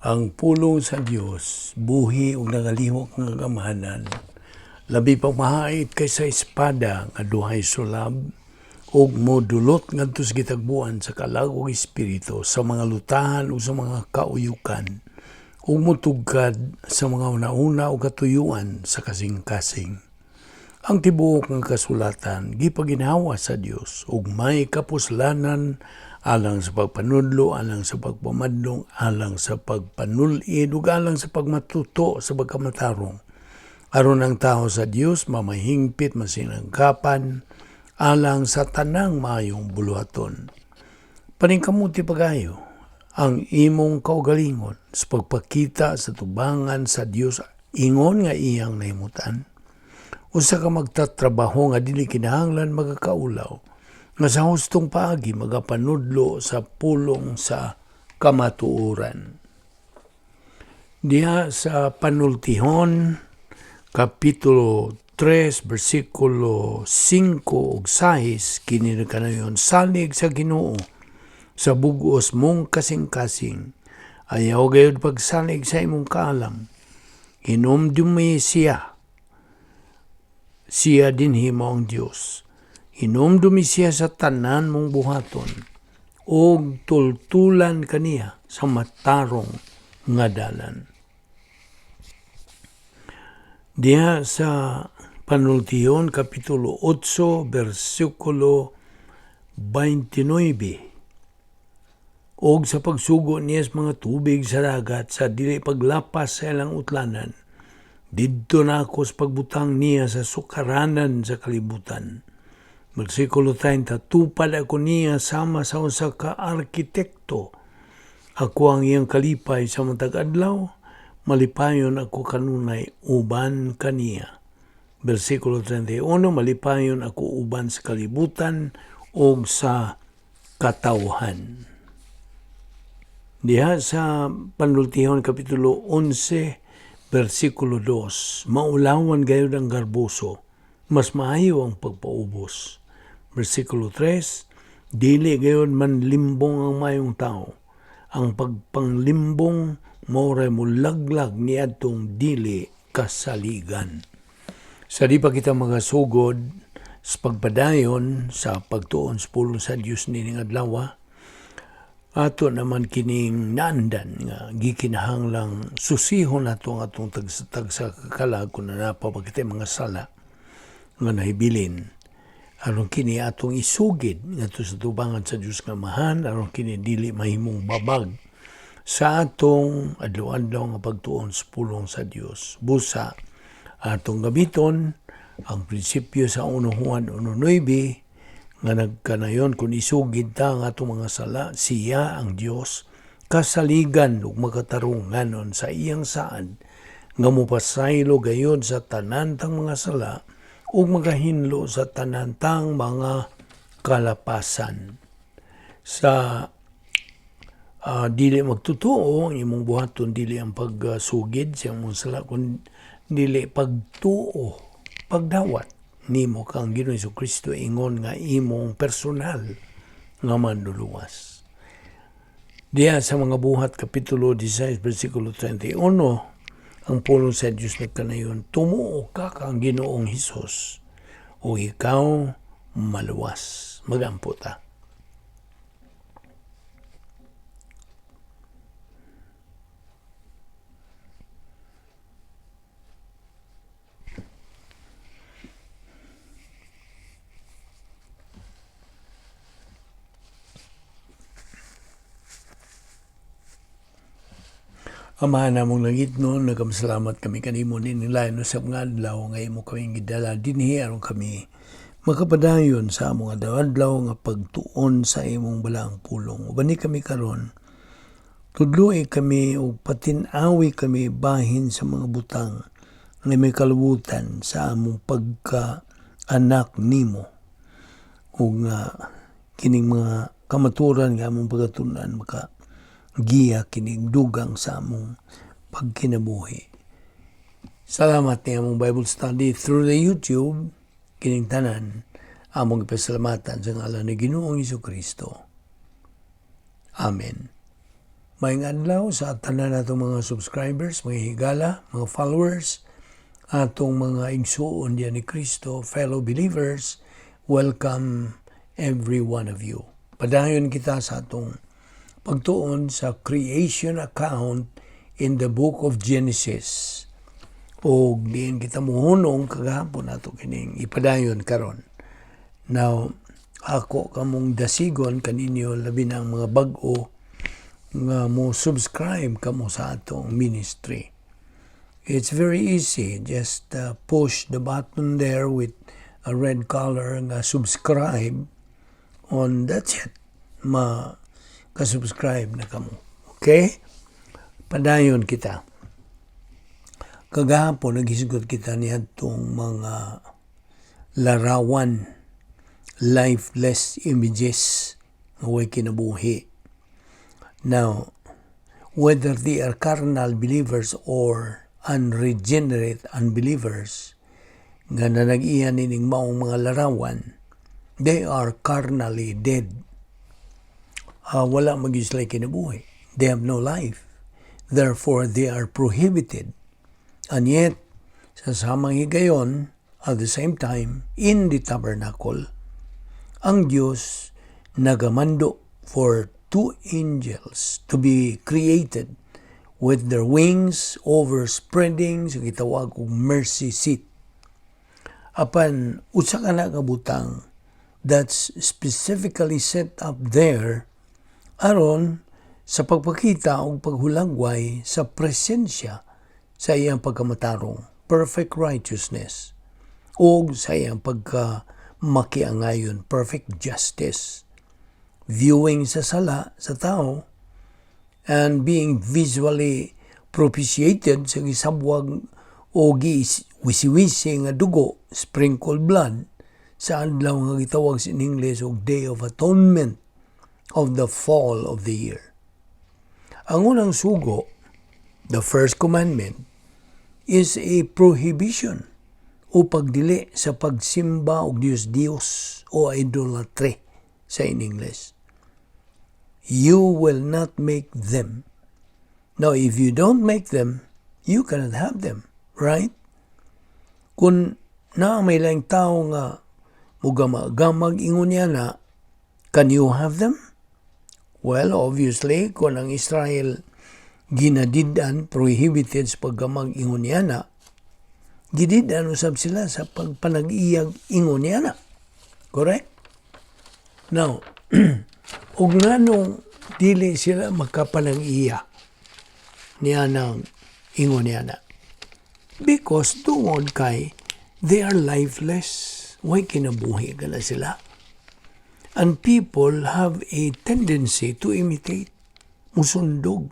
Ang pulong sa Dios buhi ug nagalihok nga gamhanan, labi pang mahait kaysa espada nga duhay sulab, ug modulot ngadto sa gitagbuan sa kalag ug espiritu, sa mga lutahan ug sa mga kauyukan, ug motugkad sa mga hunahuna ug katuyuan sa kasing-kasing. Ang tibuok nga kasulatan gipaginhawa sa Dios ug may kapuslanan alang sa pagpanudlo, alang sa pagpamadlong, alang sa pagpanul-id ug alang sa pagmatuto sa pagkamatarong, aron ang tawo sa Dios mamahingpit, masinangkapan alang sa tanang maayong buluhaton. Paningkamuti pagayo ang imong kaugalingon sa pagpakita sa tubangan sa Dios ingon nga iyang nahimutan. Usa ka magtatrabaho nga dili kinahanglan magakaulaw, nga sa hustong paagi magapanudlo sa pulong sa kamatuoran. Diha sa Panultihon, Kapitulo 3, versikulo 5 ug 6, kini kanayon: "Salig sa Ginoo sa bugos mong kasing-kasing. Ayaw gayud pagsalig sa imong kaalam. Hinumdumi siya. Siya dinhi mao ang Dios. Hinumdumi siya sa tanan mong buhaton ug tultulan kaniya sa matarong nga dalan." Diha sa Panultihon, Kapitulo 8, versikulo 29: "Og sa pagsugo niya sa mga tubig sa dagat sa dili paglapas sa ilang utlanan, didto na ako sa pagbutang niya sa sukaranan sa kalibutan." Versikulo 30: "Tupad ako niya sama sa usa ka arkitekto. Ako ang iyang kalipay sa matag adlaw, malipayon ako kanunay uban kaniya." Versikulo 31: "Malipayon ako uban sa kalibutan ug sa katawhan." Diha sa Panultihon, Kapitulo 11, versikulo 2: "Maulawan gayud ang garboso, mas maayo ang pagpaubos." Versikulo 3: "Dili gayud manlimbong ang mayong tao. Ang pagpanglimbong mao ray mulaglag niadtong dili kasaligan." Sa di pa kita magasugod sa pagpadayon sa pagtuon sa pulong sa Dios nining adlaw, ato naman kining naandan nga gikinahanglang susihon nato ang atong tagsa kalag kung naa pa kita mga sala nga nahibilin, aron kini atong isugid ngadto sa tubangan sa Dios nga Amahan, aron kini dili mahimong babag sa atong adlaw-adlaw nga pagtuon sa pulong sa Dios. Busa atong gamiton ang prinsipyo sa 1 Juan 1:9 nga nagkanayon, kung isugid ta ang atong mga sala, siya ang Dios kasaligan ug makatarunganon sa iyang saad nga mopasaylo gayod sa tanan tang mga sala ug magahinlo sa tanan tang mga kalapasan. Sa dili magtotoo, ang imong buhaton dili ang pagsugid sa imong sala kun dili pagtuo, pagdawat nimo kang Ginoong Kristo ingon nga imong personal nga manluluwas. Diya sa mga Buhat, Kapitulo 16, versikulo 31, ang pulong sa Diyos nagkanayon, "Tumuo ka kang Ginoong Hesus o ikaw maluwas." Magampo ta. Amahan namong langitnon, nagamasalamat kami kanimo nining lain usab nga adlaw nga imo kaming gidala dinhi aron kami makapadayon sa among adlaw-adlaw nga pagtuon sa imong balaang pulong. Uban ni kami karon, tudloi kami ug patin-awi kami bahin sa mga butang nga may kalubutan sa among pagka anak nimo, ug nga kining mga kamaturan nga among pagkatun-an maka giya kining dugang sa among pagkinabuhi. Salamat ni among Bible study through the YouTube, kining tanan among ipasalamatan sa ngalan ni Ginoong Kristo. Amen. Maayong adlaw sa tanan natong mga subscribers, mga higala, mga followers, atong mga igsuon diyan ni Kristo, fellow believers, welcome every one of you. Padayon kita sa atong pagtuon sa creation account in the Book of Genesis. O diin kita muhunong kagahapon, ato kining ipadayon karon. Now, ako kamong dasigon kaninyo, labi na ang mga bag-o, nga mo subscribe kamo sa atong ministry. It's very easy. Just push the button there with a red color nga "subscribe" on, that's it. Ma ka-subscribe na kamo. Okay? Padayon kita. Kagahapon naghisgot kita niadtong mga larawan, lifeless images nga way kinabuhi. Now, whether they are carnal believers or unregenerate unbelievers nga nanag-iya nining maong mga larawan, they are carnally dead. Wala magyud sila kinabuhi. They have no life. Therefore, they are prohibited. And yet, sa samang higayon, at the same time, in the tabernacle, ang Diyos nagamando for two angels to be created with their wings overspreading sa gitawag og mercy seat. Apan usa ka na kabutang that's specifically set up there aron sa pagpakita og paghulagway sa presensya sa iyang pagkamatarong, perfect righteousness, og sa iyang pagka makiangayon, perfect justice, viewing sa sala sa tao and being visually propitiated sa gisabwag o wisi-wisi nga dugo, sprinkled blood, sa adlaw nga gitawag sa English og Day of Atonement of the fall of the year. Ang unang sugo, the first commandment, is a prohibition o pagdili sa pagsimba og Dios-Dios o idolatry sa in English. You will not make them. Now, if you don't make them, you cannot have them, right? Kung naa may laing tao nga mugama-gamag ingon niya na, can you have them? Well, obviously, kung ang Israel ginadid-an, prohibited sa paggamag ingon niya na, gidid-an usab sila sa pagpanag-iyag ingon niya na. Correct? Now, ug nganong dili sila makapanag-iya niya ng ingon niya na? Because tungod kay they are lifeless. Way kinabuhi ka na sila. And people have a tendency to imitate, musundog,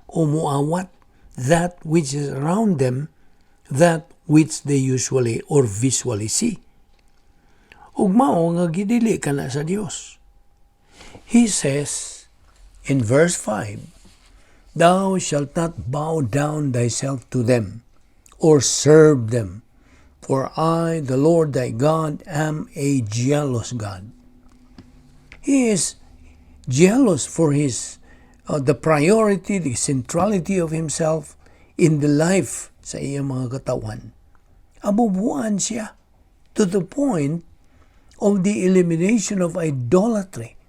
o muawat that which is around them, that which they usually or visually see. Ug mao nga gidili ka na sa Dios. He says in verse 5, "Thou shalt not bow down thyself to them or serve them, for I, the Lord thy God, am a jealous God." He is jealous for his the priority, the centrality of himself in the life sa iyang mga katawan. Abubuan siya to the point of the elimination of idolatry.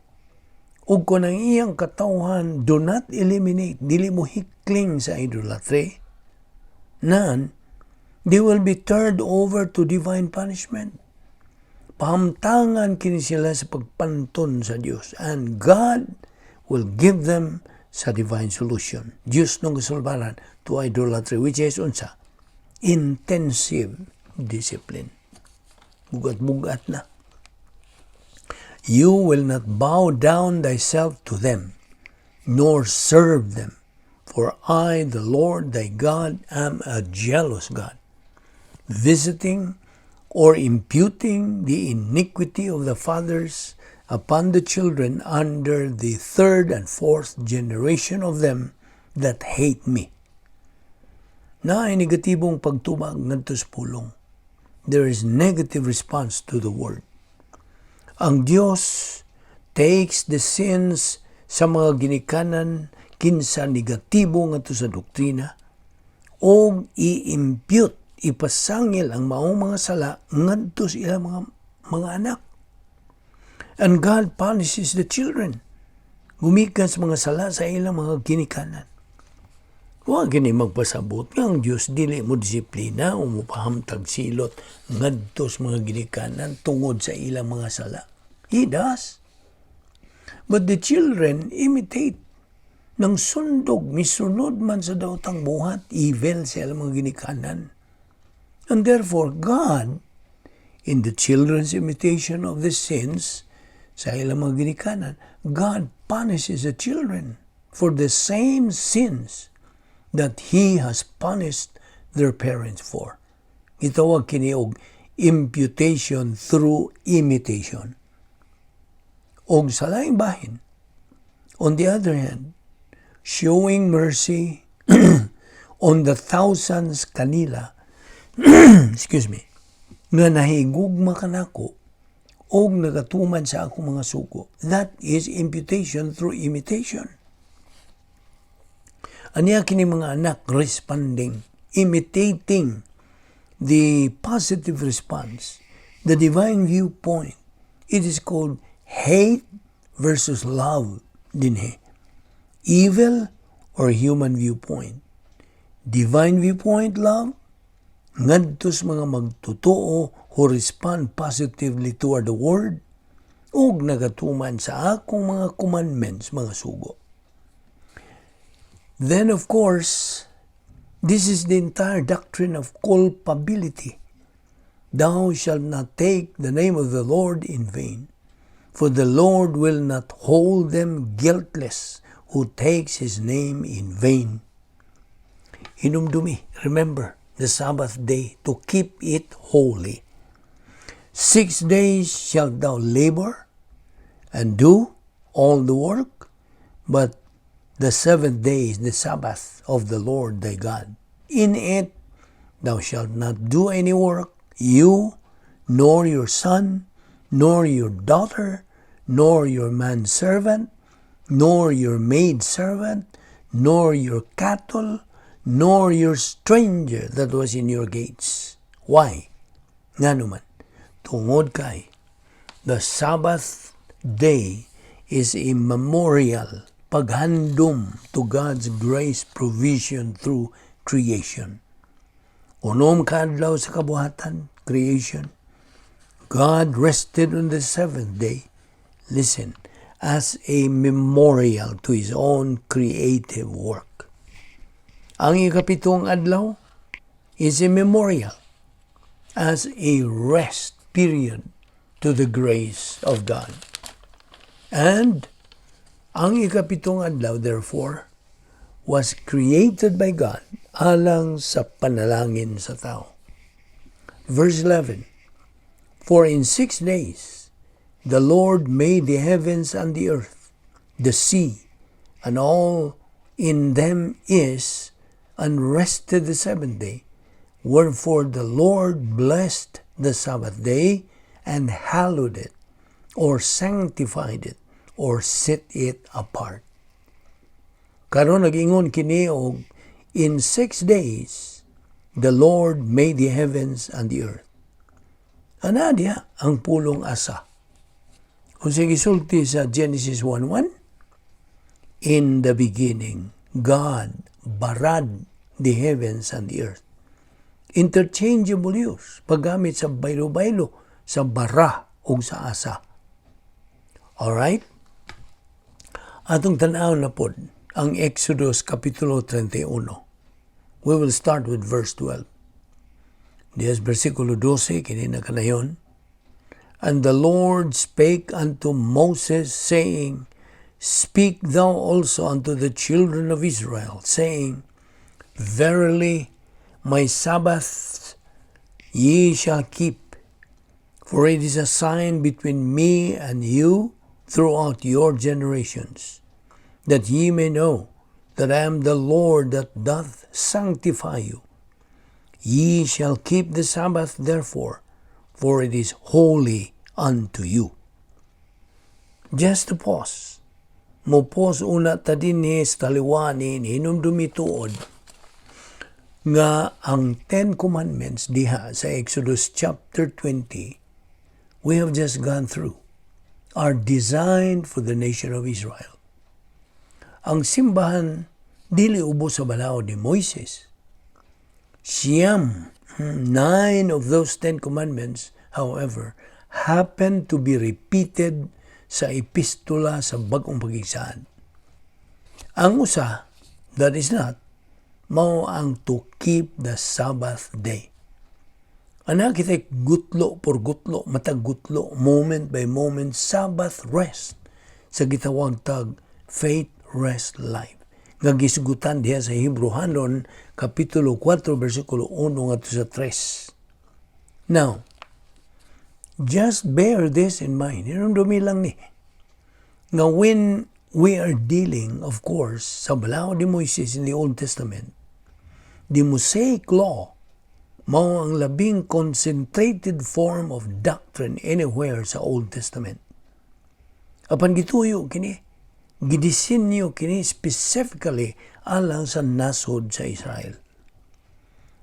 Ug kung ang iyang katawhan do not eliminate, dili mo hikling sa idolatry, none, they will be turned over to divine punishment. Pahamtangan kini sila sa pagpanton sa Dios and God will give them sa divine solution. Dios nung kasulbaran to idolatry, which is unsa? Intensive discipline. Bugat-bugat na. "You will not bow down thyself to them, nor serve them. For I, the Lord thy God, am a jealous God, visiting or imputing the iniquity of the fathers upon the children under the third and fourth generation of them that hate me." Naay negatibong pagtubag ngadto sa pulong. There is negative response to the word. Ang Dios takes the sins sa mga ginikanan kinsa negatibo ngadto sa doktrina og i-impute, ipasangil ang maong mga sala ngadto sa ilang mga anak. And God punishes the children gumikan sa mga sala sa ilang mga ginikanan. Wa kini magpasabot nga ang Diyos dili mo disiplina o mo pahamtag silot ngadto sa mga ginikanan tungod sa ilang mga sala. He does. But the children imitate ng sundog, misunod man sa daotang buhat, evil sa ilang mga ginikanan. And therefore, God, in the children's imitation of the sins sa ilang mga ginikanan, God punishes the children for the same sins that He has punished their parents for. Gitawag kini og imputation through imitation. Og sa laing bahin, on the other hand, showing mercy on the thousands kanila, excuse me, nga nahigugma kanako og nagatuman sa akong mga sugo. That is imputation through imitation. Aniya kini mga anak responding, imitating the positive response, the divine viewpoint. It is called hate versus love dinhi. Evil or human viewpoint. Divine viewpoint, love, ngadto sa mga magtotoo who respond positively toward the word ug nagatuman sa akong mga commandments, mga sugo. Then, of course, this is the entire doctrine of culpability. Thou shalt not take the name of the Lord in vain, for the Lord will not hold them guiltless who takes his name in vain. Hinumdumi, remember the Sabbath day to keep it holy. 6 days shalt thou labor and do all the work, but the seventh day is the Sabbath of the Lord thy God. In it thou shalt not do any work, you, nor your son, nor your daughter, nor your manservant, nor your maidservant, nor your cattle, nor your stranger that was in your gates. Why? Ngano man? Tungod kay the Sabbath day is a memorial, paghandom to God's grace provision through creation. Unom ka adlaw sa kabuhatan, creation. God rested on the seventh day. Listen, as a memorial to His own creative work. Ang ikapitong adlaw is a memorial as a rest period to the grace of God. And ang ikapitong adlaw, therefore, was created by God alang sa panalangin sa tao. Verse 11, "For in 6 days the Lord made the heavens and the earth, the sea, and all in them is, and rested the seventh day. Wherefore the Lord blessed the Sabbath day and hallowed it, or sanctified it, or set it apart." Karon nag-ingon kini og in 6 days the Lord made the heavens and the earth. Ana diha ang pulong asa. Kung sa gisulti sa Genesis 1:1, "In the beginning, God barad the heavens and the earth." Interchangeable use, paggamit sa baylo-baylo, sa bara o sa asa. Alright? Atong tanaw na pod ang Exodus Kapitulo 31. We will start with verse 12. Diya versikulo 12, kini na kanayon. "And the Lord spake unto Moses, saying, Speak thou also unto the children of Israel, saying, Verily my Sabbaths ye shall keep, for it is a sign between me and you throughout your generations, that ye may know that I am the Lord that doth sanctify you. Ye shall keep the Sabbath therefore, for it is holy unto you." Just to pause. Mo-pause una ta dinhi sa taliwani ni hinumdumi tuod nga ang Ten Commandments diha sa Exodus chapter 20 we have just gone through are designed for the nation of Israel. Ang simbahan dili ubos sa balaod ni Moises. Siyam, nine of those 10 Commandments, however, happen to be repeated sa epistola sa Bagong Pakigsaad. Ang usa, that is not, mao ang to keep the Sabbath day. Ana kita gutlo por gutlo, matag gutlo, moment by moment, Sabbath rest sa gitawag tag Faith Rest Life nga gisugutan diha sa Hebreohanon kapitulo 4 bersikulo 1 ngadto sa 3. Now, just bear this in mind. Hinumdumi lang ni nga when we are dealing, of course, sa balaod ni Moises in the Old Testament, the Mosaic Law mao ang labing concentrated form of doctrine anywhere sa Old Testament. Apan gituyo kini, gidisenyo kini specifically alang sa nasod sa Israel.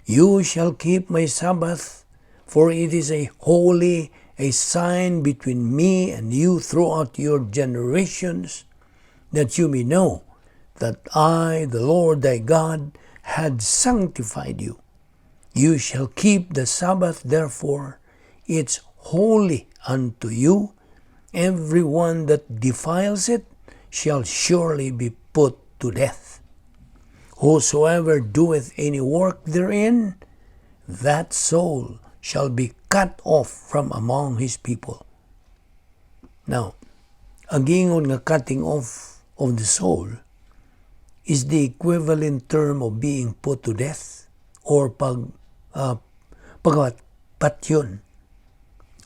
"You shall keep my Sabbath, for it is a holy, a sign between me and you throughout your generations, that you may know that I, the Lord thy God, had sanctified you. You shall keep the Sabbath, therefore, it's holy unto you. Every one that defiles it shall surely be put to death. Whosoever doeth any work therein, that soul shall be cut off from among his people." Now, ang giingon nga cutting off of the soul is the equivalent term of being put to death or pagpatyon.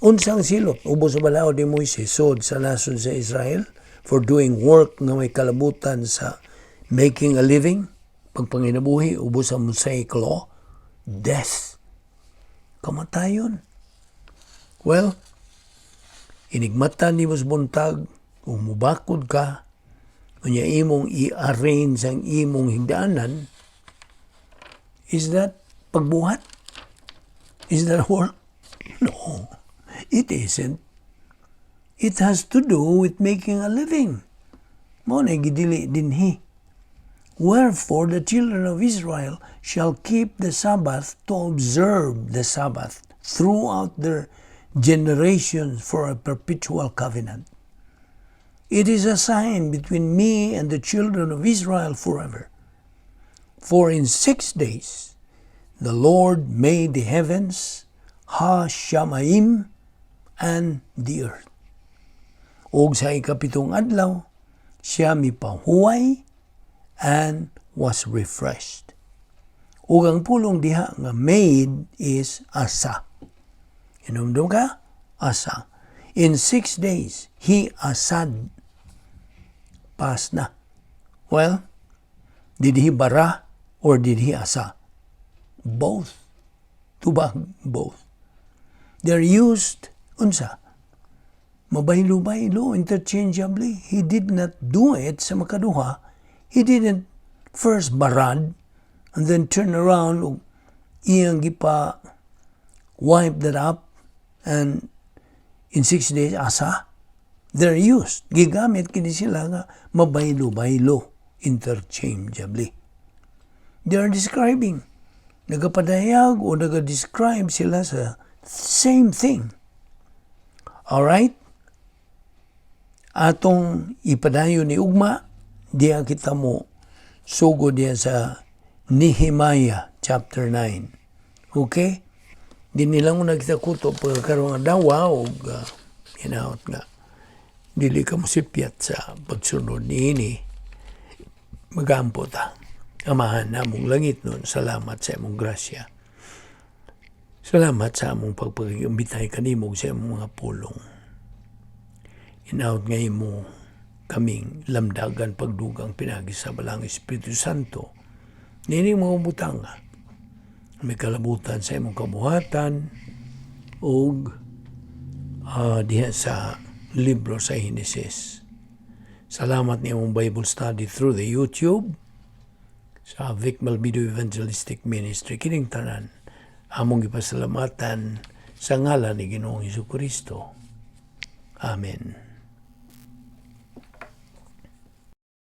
Unsang silot ubos sa balaod ni Moises sud sa nasod sa Israel for doing work nga may kalabutan sa making a living, pagpanginabuhi ubos sa Mosaic Law? Death. Kamatayon. Well, inigmata nimo sa buntag, kung mubakod ka, unya imong i-arrange ang imong higdaanan, is that pagbuhat? Is that work? No, it isn't. It has to do with making a living. Mao na gidili dinhi. "Wherefore the children of Israel shall keep the Sabbath to observe the Sabbath throughout their generations for a perpetual covenant. It is a sign between me and the children of Israel forever. For in 6 days the Lord made the heavens, Ha-Shamayim, and the earth. Ug sa ikapitong adlaw, siya mipahuway and was refreshed." Ug ang pulong diha nga "made" is asa. Hinumdum ka? Asa. In 6 days, he asad. Past na. Well, did he bara or did he asa? Both. Tubag, both. They're used, unsa? Mabaylo-baylo, interchangeably. He did not do it sa makaduha. He didn't first barad and then turn around ug iyang gipa wipe that up and in 6 days asa. They're used. Gigamit kini sila nga mabaylo-baylo, interchangeably. They are describing. Nagapadayag o naga-describe sila sa same thing. Alright? Atong ipadayon ni ugma, diya kita mo sugod diya sa Nehemiah chapter 9. Okay? Di nilang una kita kuto pagkakaroon nga dawa o hinaot nga dili ka mo sipyat sa pagsunod niini. Magampo ta. Amahan namong langitnon, salamat sa imong grasya. Salamat sa among pagpag-imbitahe kanimo sa imong mga pulong. Hinaot nga imo kaming lamdagan pagdugang pinagi sa Balaang Espiritu Santo. Nining mga butanga may kalabutan sa imong kabuhatan ug diha sa libro sa Henesis. Salamat ni among Bible study through the YouTube sa Vic Malbido Evangelistic Ministry. Kining tanan among gipasalamatan sa ngalan ni Ginoong Kristo. Amen.